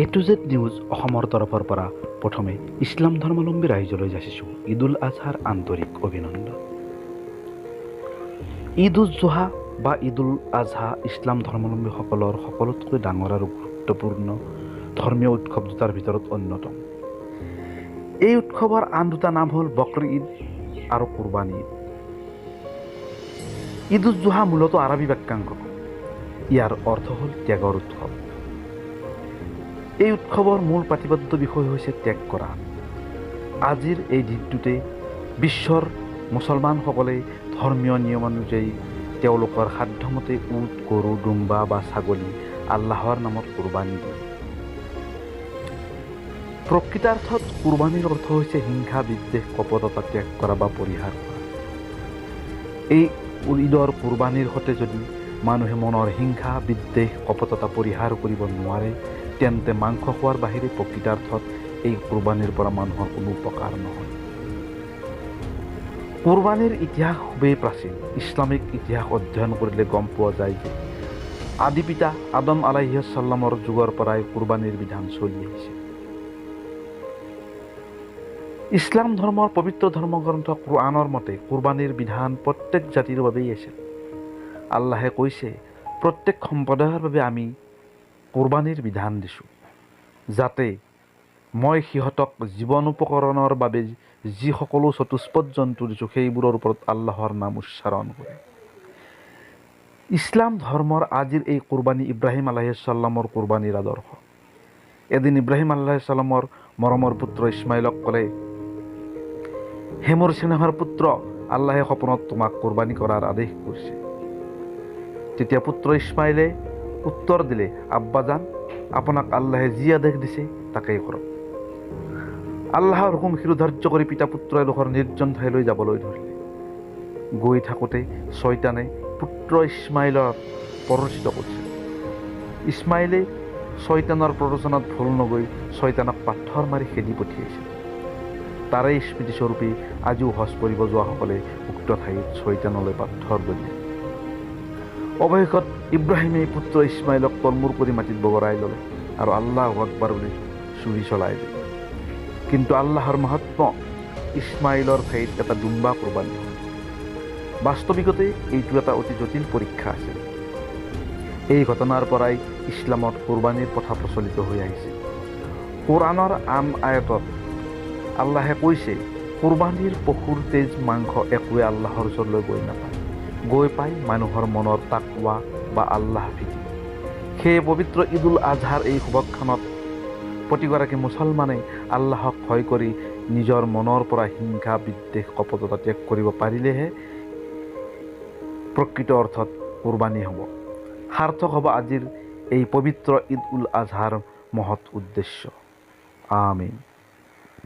A to Z news অসমৰ তৰফৰ পৰা প্ৰথমে ইছলাম ধৰ্মাৱলম্বী ৰাইজলৈ যাচিছোঁ ঈদ উল আজহাৰ আন্তৰিক অভিনন্দন। ঈদ উজ জোহা বা ঈদ উল আজহা ইছলাম ধৰ্মাৱলম্বীসকলৰ সকলোতকৈ ডাঙৰ আৰু গুৰুত্বপূৰ্ণ ধৰ্মীয় উৎসৱ দুটাৰ ভিতৰত অন্যতম। এই উৎসৱৰ আন দুটা নাম হ'ল বকৰি ঈদ আৰু কুৰবানী ঈদ। ঈদ উজ জোহা মূলতঃ আৰবী বাক্যাংশ, ইয়াৰ অৰ্থ হ'ল ত্যাগৰ উৎসৱ। এই উৎসৱৰ মূল প্ৰতিপাদ্য বিষয় হৈছে ত্যাগ কৰা। আজিৰ এই দিনটোতে বিশ্বৰ মুছলমানসকলে ধৰ্মীয় নিয়ম অনুযায়ী তেওঁলোকৰ সাধ্যমতে উট, গৰু, দুম্বা বা ছাগলী আল্লাহৰ নামত কুৰবানী দিয়ে। প্ৰকৃতাৰ্থত কুৰবানীৰ অৰ্থ হৈছে হিংসা, বিদ্বেষ, কপটতা ত্যাগ কৰা বা পৰিহাৰ কৰা। এই ঈদৰ কুৰবানীৰ সৈতে যদি মানুহে মনৰ হিংসা, বিদ্বেষ, কপটতা পৰিহাৰ কৰিব নোৱাৰে, তেন্তে মাংস খোৱাৰ বাহিৰে প্ৰকৃতাৰ্থত এই কুৰবানীৰ পৰা মানুহৰ কোনো উপকাৰ নহয়। কুৰবানীৰ ইতিহাস খুবেই প্ৰাচীন। ইছলামিক ইতিহাস অধ্যয়ন কৰিলে গম পোৱা যায় যে আদি পিতা আদম আলাইহিছাল্লামৰ যুগৰ পৰাই কুৰবানীৰ বিধান চলি আহিছে। ইছলাম ধৰ্মৰ পবিত্ৰ ধৰ্মগ্ৰন্থ কোৰআনৰ মতে কুৰবানীৰ বিধান প্ৰত্যেক জাতিৰ বাবেই আছিল। আল্লাহে কৈছে, প্ৰত্যেক সম্প্ৰদায়ৰ বাবে আমি কুৰবানীৰ বিধান দিছোঁ, যাতে মই সিহঁতক জীৱন উপকৰণৰ বাবে যি সকলো চতুষ্পদ জন্তু দিছোঁ সেইবোৰৰ ওপৰত আল্লাহৰ নাম উচ্চাৰণ কৰে। ইছলাম ধৰ্মৰ আজিৰ এই কুৰবানী ইব্ৰাহিম আলাইহিছাল্লামৰ কুৰবানীৰ আদৰ্শ। এদিন ইব্ৰাহিম আলাইহিছাল্লামৰ মৰমৰ পুত্ৰ ইছমাইলক ক'লে, হে মোৰ চেনেহৰ পুত্ৰ, আল্লাহে সপোনত তোমাক কুৰবানী কৰাৰ আদেশ কৰিছে। তেতিয়া পুত্ৰ ইছমাইলে উত্তৰ দিলে, আব্বাজান, আপোনাক আল্লাহে যি আদেশ দিছে তাকেই কৰক। আল্লাহৰ হুকুম শিৰোধাৰ্য কৰি পিতা পুত্ৰ এডোখৰ নিৰ্জন ঠাইলৈ যাবলৈ ধৰিলে। গৈ থাকোঁতে ছয়তানে পুত্ৰ ইছমাইলৰ প্ৰৰোচিত কৰিছিল। ইছমাইলে ছয়তানৰ প্ৰৰোচনাত ভুল নগৈ ছয়তানক পাথৰ মাৰি খেদি পঠিয়াইছিল। তাৰে স্মৃতিস্বৰূপে আজিও হজ কৰিব যোৱাসকলে উক্ত ঠাইত ছয়তানলৈ পাথৰ দলিয়ায়। অৱশেষত ইব্ৰাহিমে পুত্ৰ ইছমাইলক তলমূৰ কৰি মাটিত বগৰাই ল'লে আৰু আল্লাহু আকবাৰ বুলি চুৰি চলাই দিলে। কিন্তু আল্লাহৰ মহাত্ম, ইছমাইলৰ ঠাইত এটা দুম্বা কোৰবানী হ'ল। বাস্তৱিকতে এইটো এটা অতি জটিল পৰীক্ষা আছিল। এই ঘটনাৰ পৰাই ইছলামত কোৰবানীৰ প্ৰথা প্ৰচলিত হৈ আহিছে। কোৰআনৰ আন আয়তত আল্লাহে কৈছে, কোৰবানীৰ পশুৰ তেজ মাংস একোৱে আল্লাহৰ ওচৰলৈ গৈ নাপায়, গৈ পায় মানুহৰ মনৰ তাকৱা বা আল্লাহ ভীতি। সেয়ে পবিত্ৰ ঈদ উল আজহাৰ এই শুভক্ষণত প্ৰতিগৰাকী মুছলমানে আল্লাহক ভয় কৰি নিজৰ মনৰ পৰা হিংসা, বিদ্বেষ, কপটতা ত্যাগ কৰিব পাৰিলেহে প্ৰকৃত অৰ্থত কোৰবানী হ'ব, সাৰ্থক হ'ব আজিৰ এই পবিত্ৰ ঈদ উল আজহাৰ মহৎ উদ্দেশ্য। আমিন।